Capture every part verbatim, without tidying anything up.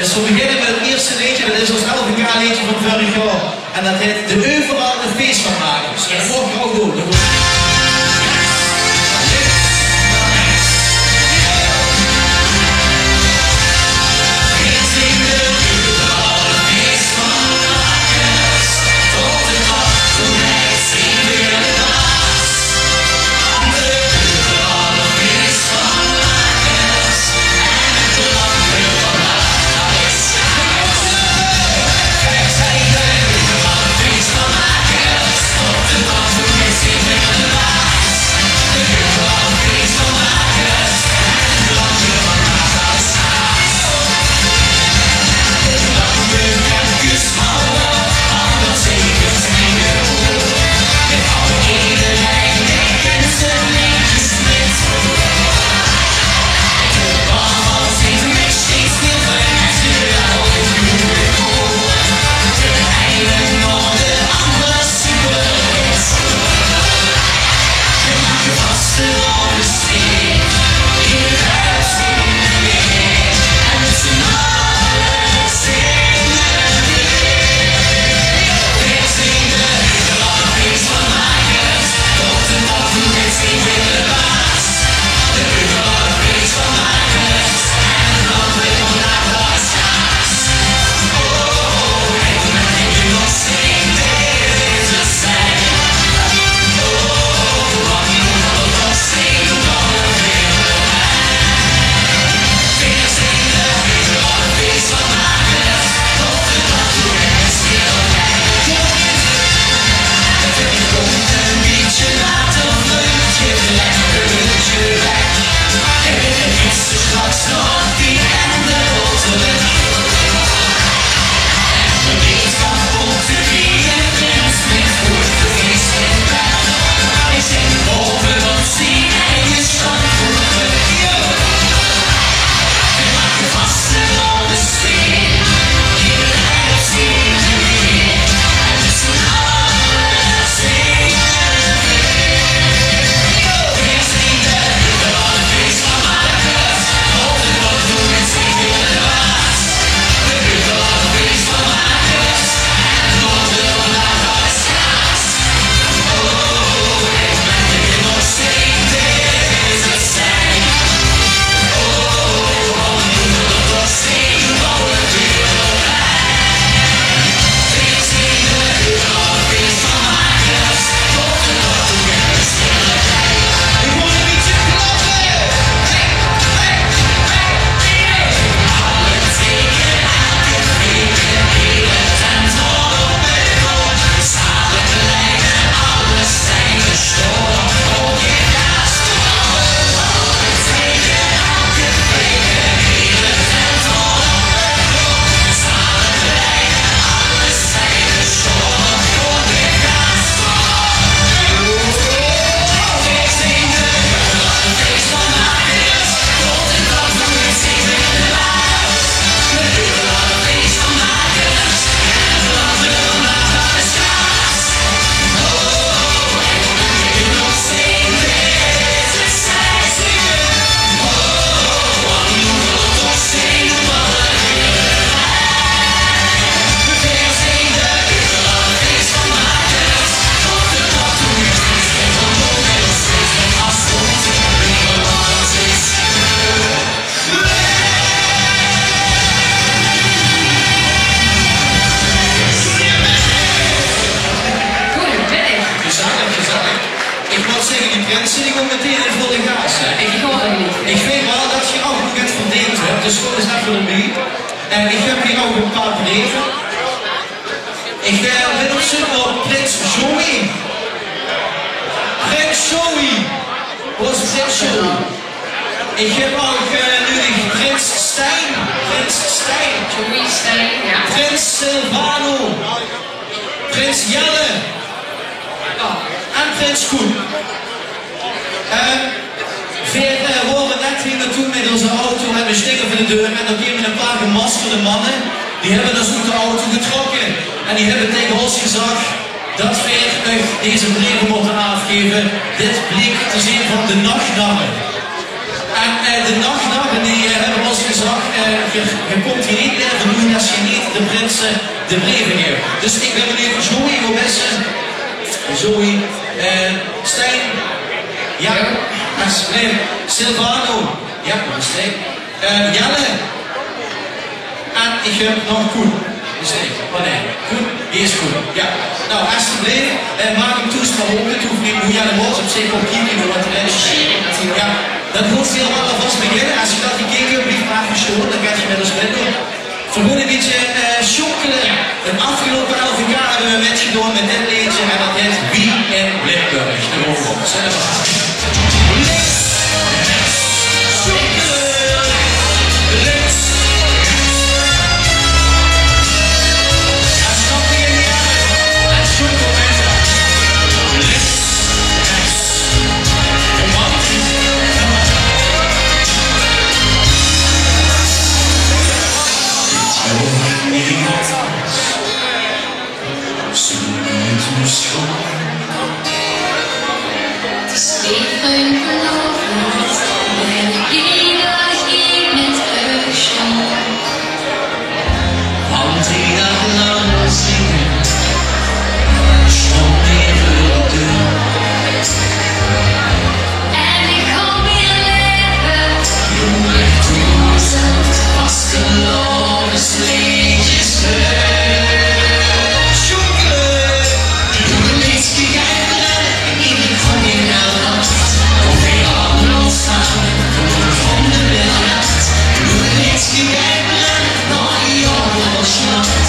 Dus we beginne mit 't ierste leedje, dat is ós L V K-leedje van vörig jaor. En dat heet De Euveral e Fees van Make. En dat moge v'r ouch doon. Gezellig, gezellig. Ich mót zègke, die prinse die kómme metein in volle gas, hè. Ich vin waal det geer ouch nog get verdeend höbt, dus kóm ins effe d'rbie. En ich höb hie ouch ein paar breve. Ich, eh, bön op zeuk nao prins Joey. Prins Joey. Wo is prins Joey? Ich höb ouch, eh, noe prins Stijn. Prins Stijn. Joey Stijn, ja. Prins Silvano. Prins Jelle. Ja. En prins Koen. Eh, veer, eh, wore net hie nao toe mit ózze auto en veer stónge veur de deur en dao kómme ein paar gemaskerde manne. Die höbbe ós oet de auto getrokke en die höbbe taenge ós gezag det veer uch deze breve mótte aafgaeve. Dit bleek te zeen van de Nachtnarre. En, eh, de Nachtnarre die, eh, höbbe ós gezag, eh, geer, geer kómt hie neet mieë de breve gaeve. Dus ich bön benuujd, Joey, wo bös se? Joey, eh, Stijn, ja, alsjeblieft. Silvano, ja, wo is Stijn? Eh, Jelle. En ich höb nog Koen. Is Stijn? Oh nee, Koen, die is Koen. Ja. Nou, alsjeblieft, eh, maak 'm toes mer ope, 't hoof neet noe. Ja, de mós op zich ouch kieke, want de minse, ja, dan mót se allemaol alvas beginne. Es se dat gekeke höbs, blief mer effe staon, dan kins se mit ós mitdoon. Veer gaon e bietje, eh, sjonkele. En aafgeloupe LVK höbbe veer mitgedaon mit dit leedje en dat hèt Wie in Limburg. Dao gaon veer veur. Zèt 'm op. Sjonkele. Links, rechts. En stap hie neer. En sjonkel mit. Links, rechts. Romantisch. Steven vanavond, ben ich hie nog neet mit uch sjoon. Want die dag lang zinge, stóng hie veur de deur. En ich gaon weer laeve. Doe ich doezend vastelaovesleedjes veur. Sjonkele. Doe 't leedje gein brelle, ich gaon weer nao de nacht. Of weer allemaol same, van de biljart. Doe 't leedje gein brelle, nao die jonge smacht.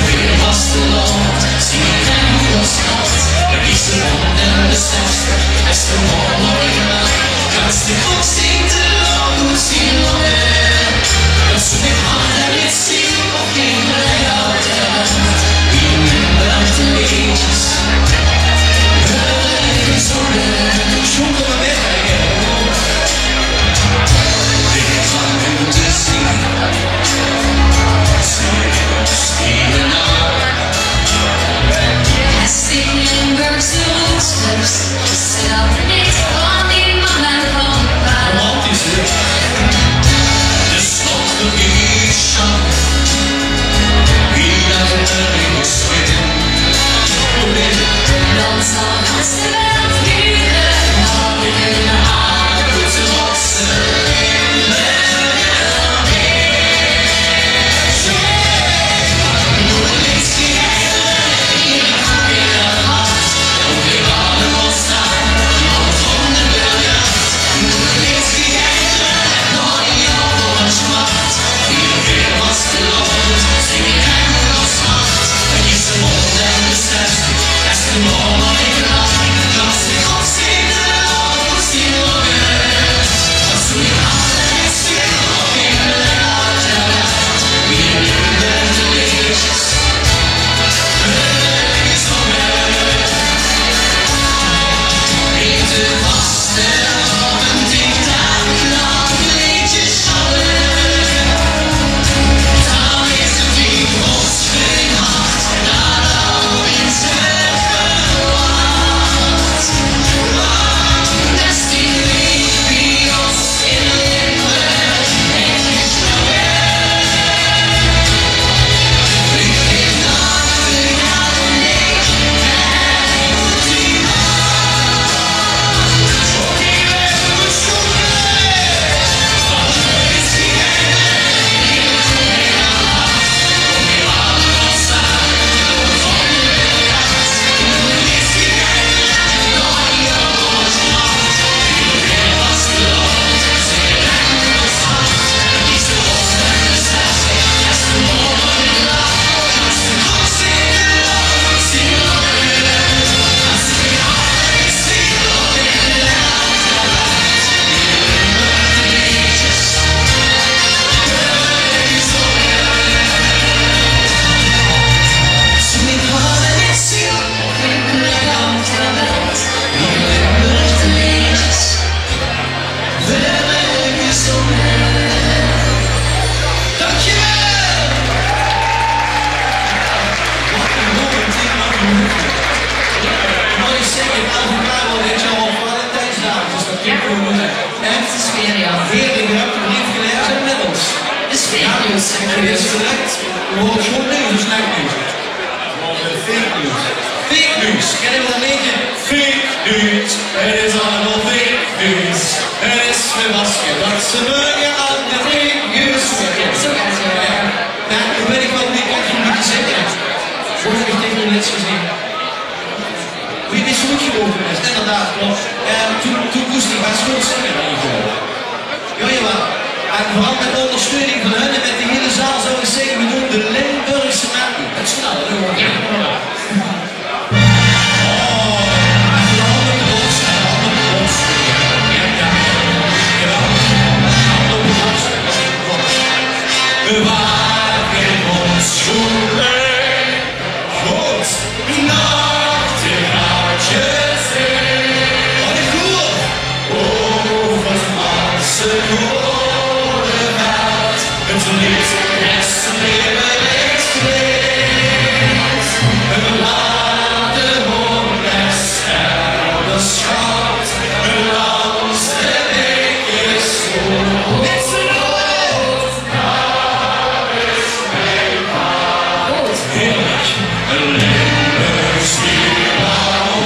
Weer vastelaovend, zing ich en moe ós nacht. Dan is de mond en de stad, es de mond nog in de nacht. Kans de klok zing te laat, doe zien langer. Dat ze mit handen mit ziel op geen blij altijd. Wie in de buitenleedjes. Gezongen. Sjonkele mit, hè. Dit is wat we moeten zien. Zing ons in de nacht. Plastic Limburgse roots, dus zelf niet van die mama en van pa. Romantisch, hè? De slot van die sjaal. Wie dat er in is zitten. Dan zal het de wereld duren, dan kunnen alle voeten op zijn. Dankjewel! Wat een mooi ding, wat een mooi ding. Mooi zeg, het Alvin Karel, dit jaar op Valentijnsdag, dus dat klinkt gewoon mooi. En het is weer, ja, heerlijk, u hebt de brief gelezen inmiddels. Ja, dus, het is gelukt. We horen goed nieuws of slecht nieuws? Fake nieuws. Fake nieuws. Ken je wel een beetje? Fake nieuws. Het is allemaal fake nieuws. Het is weer vastgedacht. Ze maken aan de fake nieuws. Zo gaat het, ja. Ja, dan weet ik wel wie ik dat moet zeggen. Hoe heb ik tegen de les gezien? Wie is goed gelopen is, inderdaad, klopt. Eh, toen, toen moest ik best goed zingen, eigenlijk. Ja, jawel. En vooral met ondersteuning van hun en met de hele zaal zou ik zeggen, we doen de Limburgse medley. Het snel, hè, jongen. Ja. Oh, en dan de bos, en dan de bos. Ja, ja. Jawel. En dan de bos. We waren geen bos. Good. Nacht in hartjes. Wat is goed? Over het Marse Korenveld. Het lied, het leven, het klinkt. Een lade hoorn, het helder schaalt. Een lans de week is goed. Met z'n allen. Heerlijk. Een Limburgs hierbouw.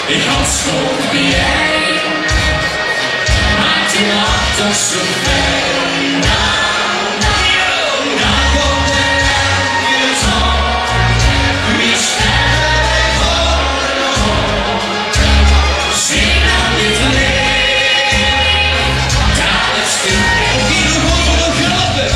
Ich han 't sjoon bie-ein, maak die lach toch zoe fijn. Dan, dan, dan kump de lente toch. Wie sterre zeen aan dit leech. Dao is 't. Oké, noe mót 't nog helpe.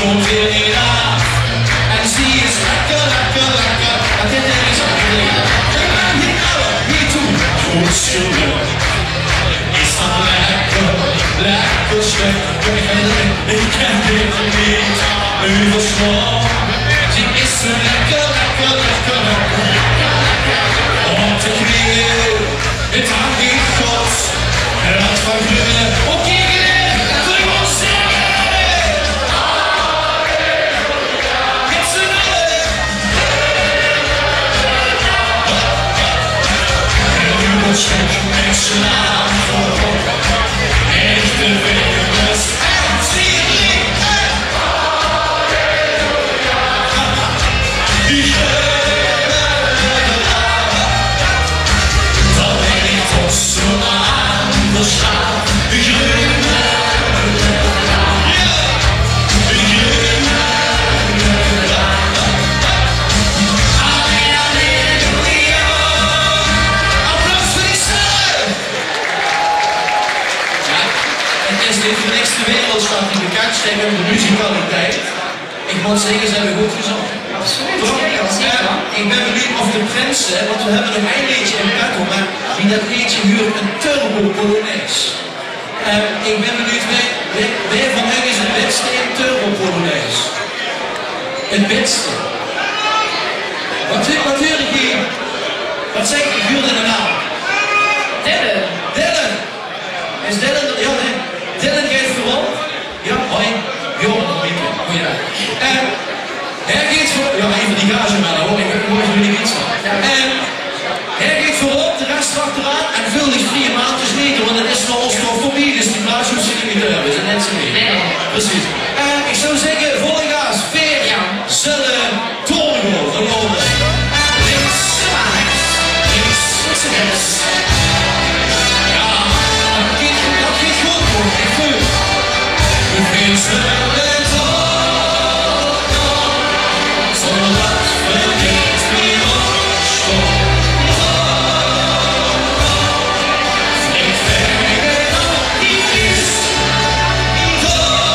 Komt weer neet aaf. En zie is lekker, lekker, lekker. En dit is het probleem. Ik ben hier alle, hier toe. Goed zo. Is dat lekker, lekker stuk. Ik ken dit niet. Overslaan. Zie is zo lekker, lekker, lekker, lekker. Op de knieën. Het hangt niet goed. En wat van kleuren. Oké, meneer. Voor ons zeggen. Met z'n allen. En nu moet je niks laten. Echte werkers. En zie je niet. Applaus voor die stem! Ja, het is de eerste wereldstad die bekend stijgt om de muzikaliteit. Ik moet zeggen, ze hebben goed gezongen. Absoluut. Toch? Zeker, zeker. Ja, ik ben benieuwd of de prinsen, want we hebben nog één leedje in petto, maar wie dat leedje huurt, een turbo polonaise. Eh, ik ben benieuwd, wie, wie, wie van u is de beste in turbo polonaise? Het beste. Wat, wat huur ik hier? Wat zeg ik? Ik huurde de naam. Dylan. Dylan. Is Dylan, ja, nee. Dylan geeft voorop. Ja, hoi. Johan, Mieke. Goeiedag. Eh, hij geeft voor, ja, even die gage, maar dan hoor ik, hoor ik jullie niet zo. Eh, hij geeft voorop, de rest achteraan en vul die vrije maandjes niet, want het is voor ons toch voorbij, dus die blaasjes hoeven ze niet meer te hebben. Ze net zo niet. Nee. Precies. Eh, ik zou zeggen, volle gas, veer, ja, zullen Torgo, de ronde. Links, rechts, links, rechts. Ja, dat ging, dat ging goed, hoor. Ik voel. We gaan ze met Torgo, zodat we niet meer opstaan. Ik vind het ook niet eens. Torgo.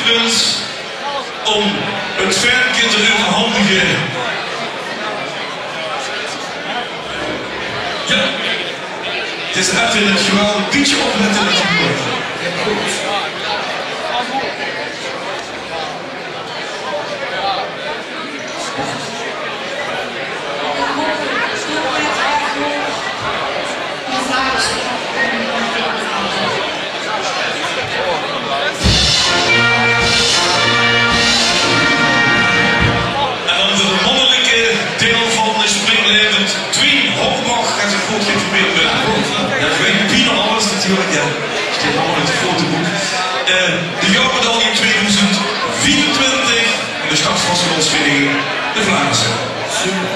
Prins om het fenke te euverhandige. Ja, het is effe het geweldig bietje oplette natuurlik. En dan veur 't mannelike deil van de Springlaevend, Twien Horbach, es ich good geïnformeerd bin. Ja, ich weit bienao alles natuurlik, ja. Steit allemaol in 't fotobook. Eh, de jaormedaille twiedoezend viefentwintig. De sjtadsvastelaovesvereiniging De Vlaamse. Super.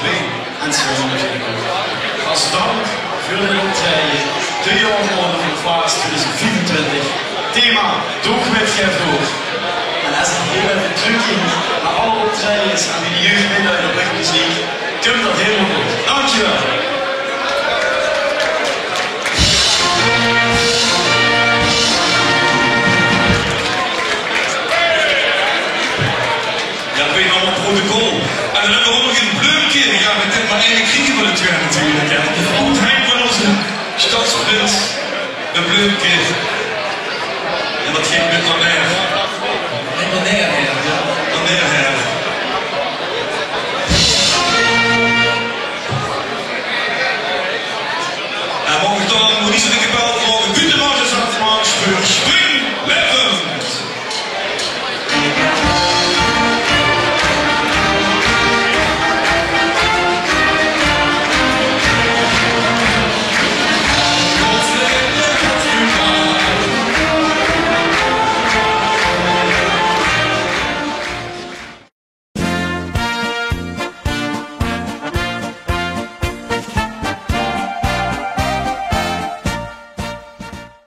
Twee en zo. As dank veur 't optraeje, de jaororde van de Vlaamse twiedoezend viefentwintig. Thema: Doch wit geer door. En es ich hiel effe trökkiek nao alle optraejes en wie de jeug mitdeit op hun meziek, kump det hielemaol good. Dankjewel. Ja, ich weit nog 't protocol. En dan höbbe v'r ouch nog ein bleumke. Ja, v'r kinne mer eine kriege veur de twiede natuurlik, hè. Oet henj van ózze sjtadsprins. Ein bleumke. En det geit mit nao Naer. Mit nao Naer,